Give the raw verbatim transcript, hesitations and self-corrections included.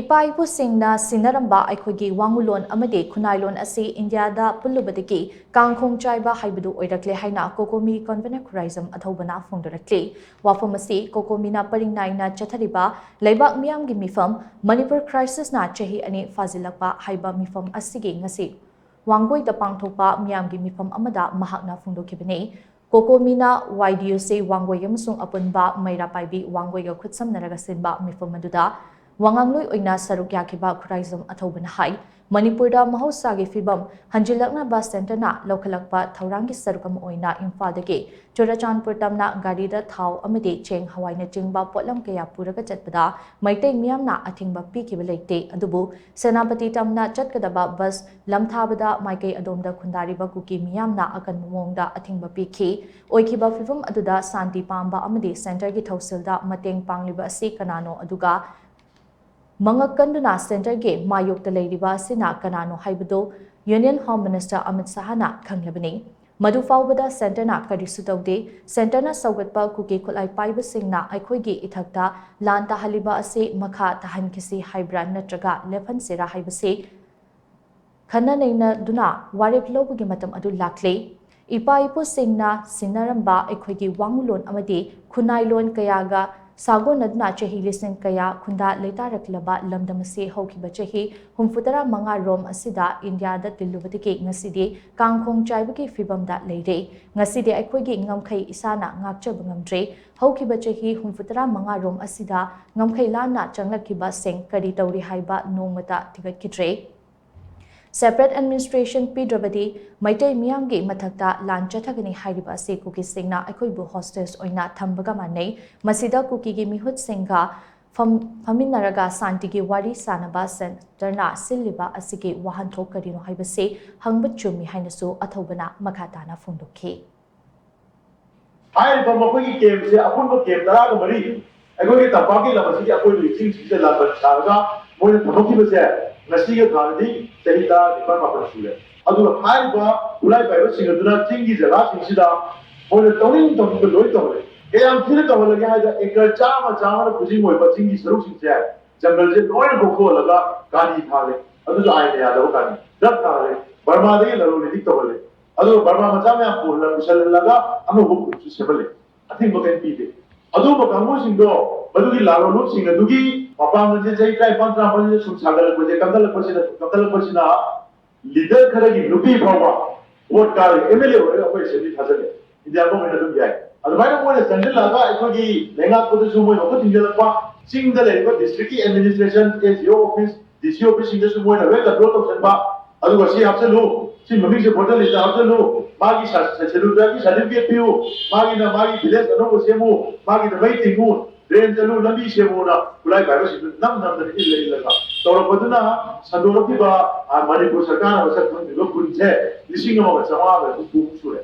ꯏꯄꯥ ꯏꯄꯨꯁꯤꯡꯅ ꯁꯤꯟꯅꯔꯝꯕ ꯑꯩꯈꯣꯏꯒꯤ ꯋꯥꯉꯨꯂꯣꯟ ꯑꯃꯗꯤ ꯈꯨꯟꯅꯥꯏꯂꯣꯟ ꯑꯁꯤ ꯏꯟꯗꯤꯌꯥꯗ ꯄꯨꯜꯂꯨꯕꯗꯒꯤ ꯀꯥꯡꯈꯣꯡ ꯆꯥꯏꯕ ꯍꯥꯏꯕꯗꯨ ꯑꯣꯏꯔꯛꯂꯦ ꯍꯥꯏꯅ ꯀꯣꯀꯣꯃꯤ ꯀꯟꯚꯦꯅꯔ ꯈꯨꯔꯥꯏꯖꯝ ꯑꯊꯧꯕꯅ ꯐꯣꯡꯗꯣꯔꯛꯂꯤ꯫ ꯋꯥꯐꯝ ꯑꯁꯤ ꯀꯣꯀꯣꯃꯤꯅ ꯄꯔꯤꯡ ꯅꯥꯏꯅ ꯆꯠꯊꯔꯤꯕ ꯂꯩꯕꯥꯛ ꯃꯤꯌꯥꯝꯒꯤ ꯃꯤꯐꯝ ꯃꯅꯤꯄꯨꯔ ꯀ꯭ꯔꯥꯏꯁꯤꯁꯅ ꯆꯍꯤ ꯑꯅꯤ ꯐꯥꯖꯤꯜꯂꯛꯄ ꯍꯥꯏꯕ ꯃꯤꯐꯝ ꯑꯁꯤꯒꯤ ꯉꯁꯤ ꯋꯥꯡꯒꯣꯏꯗ ꯄꯥꯡꯊꯣꯛꯄ ꯃꯤꯌꯥꯝꯒꯤ ꯃꯤꯐꯝ ꯑꯃꯗ ꯃꯍꯥꯛꯅ ꯐꯣꯡꯗꯣꯛꯈꯤꯕꯅꯤ꯫ ꯀꯣꯀꯣꯃꯤꯅ ꯋꯥꯏ ꯗꯤ ꯌꯨ ꯁꯤ ꯋꯥꯡꯒꯣꯏ ꯑꯃꯁꯨꯡ ꯑꯄꯨꯟꯕ ꯃꯩꯔꯥ ꯄꯥꯏꯕꯤ ꯋꯥꯡꯒꯣꯏꯒ ꯈꯨꯠꯁꯝꯅꯔꯒ ꯁꯤꯟꯕ ꯃꯤꯐꯝ ꯑꯗꯨꯗ ꯋꯥꯉꯥꯡꯂꯣꯏ ꯑꯣꯏꯅ ꯁꯔꯨꯛ ꯌꯥꯈꯤꯕ ꯈꯨꯔꯥꯏꯖꯝ ꯑꯊꯧꯕꯅ ꯍꯥꯏ, ꯃꯅꯤꯄꯨꯔꯗ ꯃꯍꯧꯁꯥꯒꯤ ꯐꯤꯕꯝ ꯍꯟꯖꯤꯜꯂꯛꯅꯕ ꯁꯦꯟꯇꯔꯅ ꯂꯧꯈꯠꯂꯛꯄ ꯊꯧꯔꯥꯡꯒꯤ ꯁꯔꯨꯛ ꯑꯃ ꯑꯣꯏꯅ ꯏꯝꯐꯥꯜꯗꯒꯤ ꯆꯨꯔꯆꯥꯟꯄꯨꯔ ꯇꯝꯅ ꯒꯥꯔꯤꯗ ꯊꯥꯎ ꯑꯃꯗꯤ ꯆꯦꯡ ꯍꯋꯥꯏꯅꯆꯤꯡꯕ ꯄꯣꯠꯂꯝ ꯀꯌꯥ ꯄꯨꯔꯒ ꯆꯠꯄꯗ ꯃꯩꯇꯩ ꯃꯤꯌꯥꯝꯅ ꯑꯊꯤꯡꯕ ꯄꯤꯈꯤꯕ ꯂꯩꯇꯦ꯫ ꯑꯗꯨꯕꯨ ꯁꯦꯅꯥꯄꯇꯤ ꯇꯝꯅ ꯆꯠꯀꯗꯕ ꯕꯁ ꯂꯝꯊꯥꯕꯗ ꯃꯥꯏꯀꯩ ꯑꯗꯣꯝꯗ ꯈꯨꯟꯗꯥꯔꯤꯕ ꯀꯨꯀꯤ ꯃꯤꯌꯥꯝꯅ ꯑꯀꯟꯕ ꯃꯑꯣꯡꯗ ꯑꯊꯤꯡꯕ ꯄꯤꯈꯤ꯫ ꯑꯣꯏꯈꯤꯕ ꯐꯤꯕꯝ ꯑꯗꯨꯗ ꯁꯥꯟꯇꯤ ꯄꯥꯝꯕ ꯑꯃꯗꯤ ꯁꯦꯟꯇꯔꯒꯤ ꯊꯧꯁꯤꯜꯗ ꯃꯇꯦꯡ ꯄꯥꯡꯂꯤꯕ ꯑꯁꯤ ꯀꯅꯥꯅꯣ? ꯑꯗꯨꯒ ꯃꯉꯛ ꯀꯟꯗꯨꯅ ꯁꯦꯟꯇꯔꯒꯤ ꯃꯥꯌꯣꯛꯇ ꯂꯩꯔꯤꯕ ꯑꯁꯤꯅ ꯀꯅꯥꯅꯣ ꯍꯥꯏꯕꯗꯨ ꯌꯨꯅꯤꯌꯟ ꯍꯣꯝ ꯃꯤꯅꯤꯁꯇꯔ ꯑꯃꯤꯠ ꯁꯥꯍꯅ ꯈꯪꯂꯕꯅꯤ꯫ ꯃꯗꯨ ꯐꯥꯎꯕꯗ ꯁꯦꯟꯇꯔꯅ ꯀꯔꯤꯁꯨ ꯇꯧꯗꯦ꯫ ꯁꯦꯟꯇꯔꯅ ꯁꯧꯒꯠꯄ ꯀꯨꯀꯤ ꯈꯨꯠꯂꯥꯏ ꯄꯥꯏꯕꯁꯤꯡꯅ ꯑꯩꯈꯣꯏꯒꯤ ꯏꯊꯛꯇ ꯂꯥꯟ ꯇꯥꯍꯜꯂꯤꯕ ꯑꯁꯤ ꯃꯈꯥ ꯇꯥꯍꯟꯈꯤꯁꯤ ꯍꯥꯏꯕ꯭ꯔꯥ ꯅꯠꯇ꯭ꯔꯒ ꯂꯦꯞꯍꯟꯁꯤꯔꯥ ꯍꯥꯏꯕꯁꯤ ꯈꯟꯅ ꯅꯩꯅꯗꯨꯅ ꯋꯥꯔꯦꯞ ꯂꯧꯕꯒꯤ ꯃꯇꯝ ꯑꯗꯨ ꯂꯥꯛꯂꯦ꯫ ꯏꯄꯥ ꯏꯄꯨꯁꯤꯡꯅ ꯁꯤꯟꯅꯔꯝꯕ ꯑꯩꯈꯣꯏꯒꯤ ꯋꯥꯉꯨꯂꯣꯟ ꯑꯃꯗꯤ ꯈꯨꯟꯅꯥꯏꯂꯣꯟ ꯀꯌꯥꯒ ꯁꯥꯒꯣꯟꯅꯗꯨꯅ ꯆꯍꯤ ꯂꯤꯁꯤꯡ ꯀꯌꯥ ꯈꯨꯟꯗꯥ ꯂꯩꯇꯥꯔꯛꯂꯕ ꯂꯝꯗꯝ ꯑꯁꯤ ꯍꯧꯈꯤꯕ ꯆꯍꯤ ꯍꯨꯝꯐꯨꯇꯔꯥ ꯃꯉꯥ ꯔꯣꯝ ꯑꯁꯤꯗ ꯏꯟꯗꯤꯌꯥꯗ ꯇꯤꯜꯂꯨꯕꯗꯒꯤ ꯉꯁꯤꯗꯤ ꯀꯥꯡꯈꯣꯡ ꯆꯥꯏꯕꯒꯤ ꯐꯤꯕꯝꯗ ꯂꯩꯔꯦ꯫ ꯉꯁꯤꯗꯤ ꯑꯩꯈꯣꯏꯒꯤ ꯉꯝꯈꯩ ꯏꯁꯥꯅ ꯉꯥꯛꯆꯕ ꯉꯝꯗ꯭ꯔꯦ꯫ ꯍꯧꯈꯤꯕ ꯆꯍꯤ ꯍꯨꯝꯐꯨꯇꯔꯥ ꯃꯉꯥ ꯔꯣꯝ ꯑꯁꯤꯗ ꯉꯝꯈꯩ ꯂꯥꯟꯅ ꯆꯪꯂꯛꯈꯤꯕꯁꯤꯡ ꯀꯔꯤ ꯇꯧꯔꯤ ꯍꯥꯏꯕ ꯅꯣꯡꯃꯇ ꯊꯤꯒꯠꯈꯤꯗ꯭ꯔꯦ꯫ ꯁꯦꯄꯔꯦꯠ ꯑꯦꯗꯃꯤꯅꯤꯁꯇ꯭ꯔꯦꯁꯟ ꯄꯤꯗ꯭ꯔꯕꯗꯤ ꯃꯩꯇꯩ ꯃꯤꯌꯥꯝꯒꯤ ꯃꯊꯛꯇ ꯂꯥꯟ ꯆꯠꯊꯒꯅꯤ ꯍꯥꯏꯔꯤꯕ ꯑꯁꯤ ꯀꯨꯀꯤꯁꯤꯡꯅ ꯑꯩꯈꯣꯏꯕꯨ ꯍꯣꯁꯇꯦꯖ ꯑꯣꯏꯅ ꯊꯝꯕꯒ ꯃꯥꯟꯅꯩ꯫ ꯃꯁꯤꯗ ꯀꯨꯀꯤꯒꯤ ꯃꯤꯍꯨꯠꯁꯤꯡꯒ ꯐꯝ-, ꯐꯝꯃꯤꯟꯅꯔꯒ ꯁꯥꯟꯇꯤꯒꯤ ꯋꯥꯔꯤ ꯁꯥꯅꯕ ꯁꯦꯟꯇꯔꯅ ꯁꯤꯜꯂꯤꯕ ꯑꯁꯤꯒꯤ ꯋꯥꯍꯟꯊꯣꯛ ꯀꯔꯤꯅꯣ ꯍꯥꯏꯕꯁꯤ ꯍꯪꯕ ꯆꯨꯝꯃꯤ ꯍꯥꯏꯅꯁꯨ ꯑꯊꯧꯕꯅ ꯃꯈꯥ ꯇꯥꯅ ꯐꯣꯡꯗꯣꯛꯈꯤ꯫ ꯍꯥꯏꯔꯤꯕ ꯃꯈꯣꯏꯒꯤ ꯀꯦꯝꯁꯦ ꯑꯄꯨꯟꯕ ꯀꯦꯝ ꯇꯔꯥꯒ ꯃꯔꯤ ꯑꯩꯈꯣꯏꯒꯤ ꯇꯝꯄꯥꯛꯀꯤ ꯂꯝ ꯑꯁꯤꯒꯤ ꯑꯀꯣꯏꯕꯒꯤ ꯆꯤꯡꯁꯤꯡꯁꯤꯗ ꯂꯥꯟꯕꯟ ꯁꯥꯔꯒ ꯃꯣꯏꯅ ꯊꯝꯃꯛꯈꯤꯕꯁꯦ ꯉꯁꯤꯒ ꯊꯥꯔꯗꯤ ꯆꯍꯤ ꯇꯔꯥ ꯅꯤꯄꯥꯜ ꯃꯥꯄꯜ ꯁꯨꯔꯦ꯫ ꯑꯗꯨꯒ ꯍꯥꯏꯔꯤꯕ ꯈꯨꯠꯂꯥꯏ ꯄꯥꯏꯕꯁꯤꯡ ꯑꯗꯨꯅ ꯆꯤꯡꯒꯤ ꯖꯒꯥꯁꯤꯡꯁꯤꯗ ꯃꯣꯏꯅ ꯇꯧꯅꯤꯡ ꯇꯧꯅꯤꯡꯕ ꯂꯣꯏ ꯇꯧꯔꯦ꯫ ꯀꯌꯥꯝ ꯊꯤꯅ ꯇꯧꯍꯜꯂꯒꯦ ꯍꯥꯏꯗ ꯑꯦꯀꯔ ꯆꯥꯝꯃ ꯆꯥꯝꯃꯅ ꯈꯨꯖꯤꯡ ꯑꯣꯏꯕ ꯆꯤꯡꯒꯤ ꯁꯔꯨꯛꯁꯤꯡꯁꯦ ꯖꯪꯒꯜꯁꯦ ꯂꯣꯏꯅ ꯀꯣꯛꯊꯣꯛꯍꯜꯂꯒ ꯀꯥꯅꯤ ꯊꯥꯔꯦ꯫ ꯑꯗꯨꯁꯨ ꯑꯥꯏꯟꯅ ꯌꯥꯗꯕ ꯀꯥꯅꯤ, ꯗ꯭ꯔꯒ ꯊꯥꯔꯦ꯫ ꯕꯔꯃꯥꯗꯒꯤ ꯂꯂꯣꯟ ꯏꯇꯤꯛ ꯇꯧꯍꯜꯂꯦ꯫ ꯑꯃꯁꯨꯡ ꯕꯔꯃꯥ ꯃꯆꯥ ꯃꯌꯥꯝ ꯄꯨꯍꯜꯂ ꯄꯨꯁꯜꯍꯜꯂꯒ ꯑꯅꯧꯕ ꯈꯨꯟꯁꯨ ꯁꯦꯝꯍꯜꯂꯦ꯫ ꯑꯊꯤꯡꯕ ꯀꯔꯤꯝ ꯄꯤꯗꯦ꯫ ꯑꯗꯨꯒꯨꯝꯕ ꯀꯥꯡꯕꯨꯁꯤꯡꯗꯣ, ꯃꯗꯨꯒꯤ ꯂꯥꯜꯂꯣꯟꯂꯨꯞꯁꯤꯡ ꯑꯗꯨꯒꯤ ꯃꯄꯥꯡꯒꯜꯁꯦ ꯆꯍꯤ ꯇꯔꯥꯅꯤꯄꯥꯟ ꯇꯔꯥꯃꯥꯄꯜꯁꯤꯗ ꯁꯨꯝ ꯁꯥꯒꯠꯂꯛꯄꯁꯦ, ꯀꯟꯈꯠꯂꯛꯄꯁꯤꯅ, ꯀꯟꯈꯠꯂꯛꯄꯁꯤꯅ ꯂꯤꯗꯔ ꯈꯔꯒꯤ ꯅꯨꯄꯤ ꯐꯥꯎꯕ ꯚꯣꯠ ꯀꯥꯔꯦ, ꯑꯦꯝ ꯑꯦꯜ ꯑꯦ ꯑꯣꯏꯔꯒ ꯑꯩꯈꯣꯏ ꯑꯦꯁꯦꯝꯕ꯭ꯂꯤ ꯊꯥꯖꯤꯜꯂꯦ꯫ ꯏꯟꯗꯤꯌꯥ ꯒꯣꯔꯃꯦꯟ ꯑꯗꯨꯝ ꯌꯥꯏ꯫ ꯑꯗꯨꯃꯥꯏꯅ ꯃꯣꯏꯅ ꯆꯪꯁꯤꯜꯂꯛꯑꯒ ꯑꯩꯈꯣꯏꯒꯤ ꯂꯩꯉꯥꯛꯄꯗꯁꯨ ꯃꯣꯏ ꯃꯈꯨꯠ ꯊꯤꯡꯖꯤꯜꯂꯛꯄ, ꯆꯤꯡꯗ ꯂꯩꯔꯤꯕ ꯗꯤꯁꯇ꯭ꯔꯤꯛꯀꯤ ꯑꯦꯗꯃꯤꯅꯤꯁꯇ꯭ꯔꯦꯁꯟ, ꯑꯦꯁ ꯗꯤ ꯑꯣ ꯑꯣꯐꯤꯁ, ꯗꯤ ꯁꯤ ꯑꯣꯐꯤꯁꯁꯤꯡꯗꯁꯨ ꯃꯣꯏꯅ ꯂꯣꯏ ꯀꯟꯇ꯭ꯔꯣꯜ ꯇꯧꯁꯤꯟꯕ꯫ ꯑꯗꯨꯒ ꯁꯤ ꯍꯥꯞꯆꯜꯂꯨ, ꯁꯤ ꯃꯃꯤꯡꯁꯦ ꯚꯣꯇꯔ ꯂꯤꯁꯇ ꯍꯥꯞꯆꯜꯂꯨ, ꯃꯥꯒꯤ ꯁꯦꯗ꯭ꯌꯨꯜ ꯇ꯭ꯔꯥꯏꯕꯀꯤ ꯁꯥꯔꯇꯤꯐꯤꯀꯦꯠ ꯄꯤꯌꯨ, ꯃꯥꯒꯤꯅ ꯃꯥꯒꯤ ꯚꯤꯂꯦꯖ ꯑꯅꯧꯕ ꯁꯦꯝꯃꯨ, ꯃꯥꯒꯤꯅ ꯃꯩ ꯇꯤꯡꯉꯨ, ꯗ꯭ꯔꯦꯟ ꯆꯠꯂꯨ, ꯂꯝꯕꯤ ꯁꯦꯝꯃꯨꯅ ꯈꯨꯠꯂꯥꯏ ꯄꯥꯏꯕꯁꯤꯡꯗꯨ ꯅꯝ ꯅꯝꯗꯅ ꯏꯜꯂ ꯏꯜꯂꯒ ꯇꯧꯔꯛꯄꯗꯨꯅ ꯁꯟꯗꯣꯔꯛꯈꯤꯕ, ꯑ, ꯃꯅꯤꯄꯨꯔ ꯁꯔꯀꯥꯔꯅ ꯃꯁꯛ ꯈꯪꯗ꯭ꯔꯤꯕ ꯈꯨꯟꯁꯦ ꯂꯤꯁꯤꯡ ꯑꯃꯒ ꯆꯥꯝꯃꯉꯥꯒ ꯍꯨꯝꯐꯨꯃꯨꯛ ꯁꯨꯔꯦ꯫